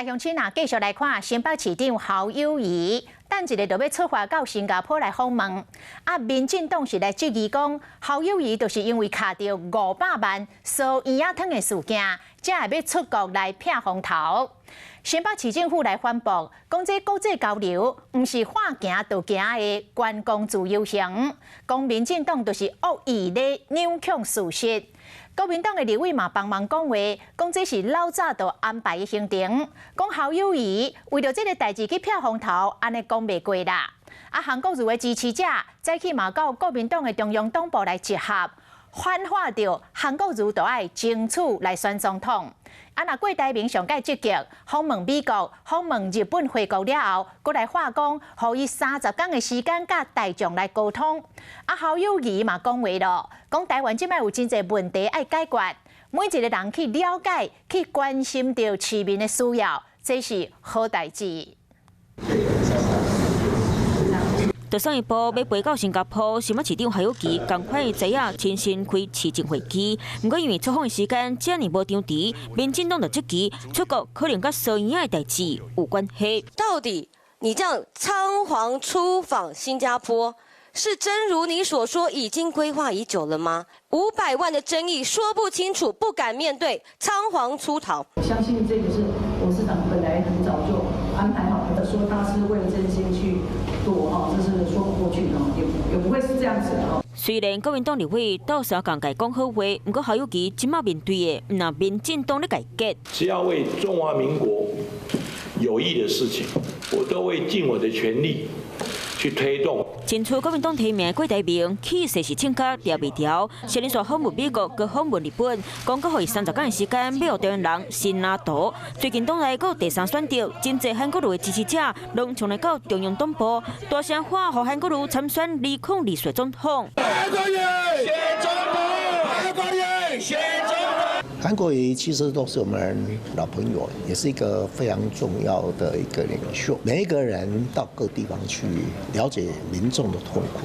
來鄉親啊，繼續來看新北市長侯友宜，等一下就欲出發到新加坡來訪問。啊，民進黨是來質疑講，侯友宜就是因為卡著500萬燒圓仔湯的事件，才會欲出國來避風頭。新北市政府來反駁，講這國際交流毋是話行就行的觀光自由行，講民進黨就是惡意咧扭曲事實。國民黨的立委嘛幫忙講話，講這是老早就安排的行程，講侯友宜為著這个代誌去避風頭，按呢講袂過啦。啊，韓國瑜的支持者早起嘛到國民黨的中央黨部來集合，喊話著韓國瑜都愛爭取來選總統。啊，若郭台銘上蓋積極訪問美國、訪問日本回國了後，閣來話講，予伊30工的時間佮大眾來溝通。啊，侯友宜嘛講話囉，講台灣這擺有真濟問題愛解決，每一个人去了解、去關心著市民的需要，這是好代誌。就上一步欲飛到新加坡，新北市長侯友宜仝款早仔親身開市政會機，毋過因為出訪的時間遮爾無張遲，民進黨就質疑出國可能佮燒圓仔的代誌有關係。到底你這樣倉皇出訪新加坡，是真如你所說已經規劃已久了嗎？500萬的爭議說不清楚，不敢面對，倉皇出逃。我相信這個是侯市長本來很早就安排好的，說他是為了這件去躲哈，這是說不過去的，也不會是這樣子的哈。雖然國民黨立委鬥相共共講好話，毋過侯友宜這擺面對的，毋但民進黨咧共結。只要為中華民國有益的事情，我都會盡我的全力去推動。爭取國民黨提名的郭台銘氣勢是衝甲掠袂牢，先連續訪問美國，閣訪問日本，講閣予伊30工的時間，欲予台灣人新藍圖。最近黨內閣有第三選擇，真濟韓國瑜的支持者攏衝來到中央黨部，大聲喊予韓國瑜參選2024總統。韓國瑜選總統，韓國瑜選總統。韓國瑜其實都是我們老朋友，也是一個非常重要的一個領袖。每一個人到各地方去了解民眾的痛苦，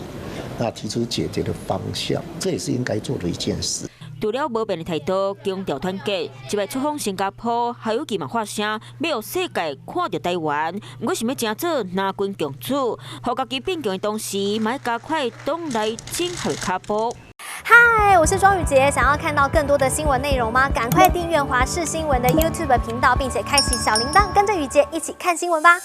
那提出解決的方向，這也是應該做的一件事。除了無變的態度，強調團結，這擺出訪新加坡，侯友宜嘛發聲，欲予世界看著台灣。毋過想欲成做藍軍共主，予家己變強的同時，嘛欲加快黨內整合跤步。嗨，我是莊宇傑，想要看到更多的新聞內容嗎？趕快訂閱華視新聞的 YouTube 頻道，並且開啟小鈴鐺，跟着宇傑一起看新聞吧。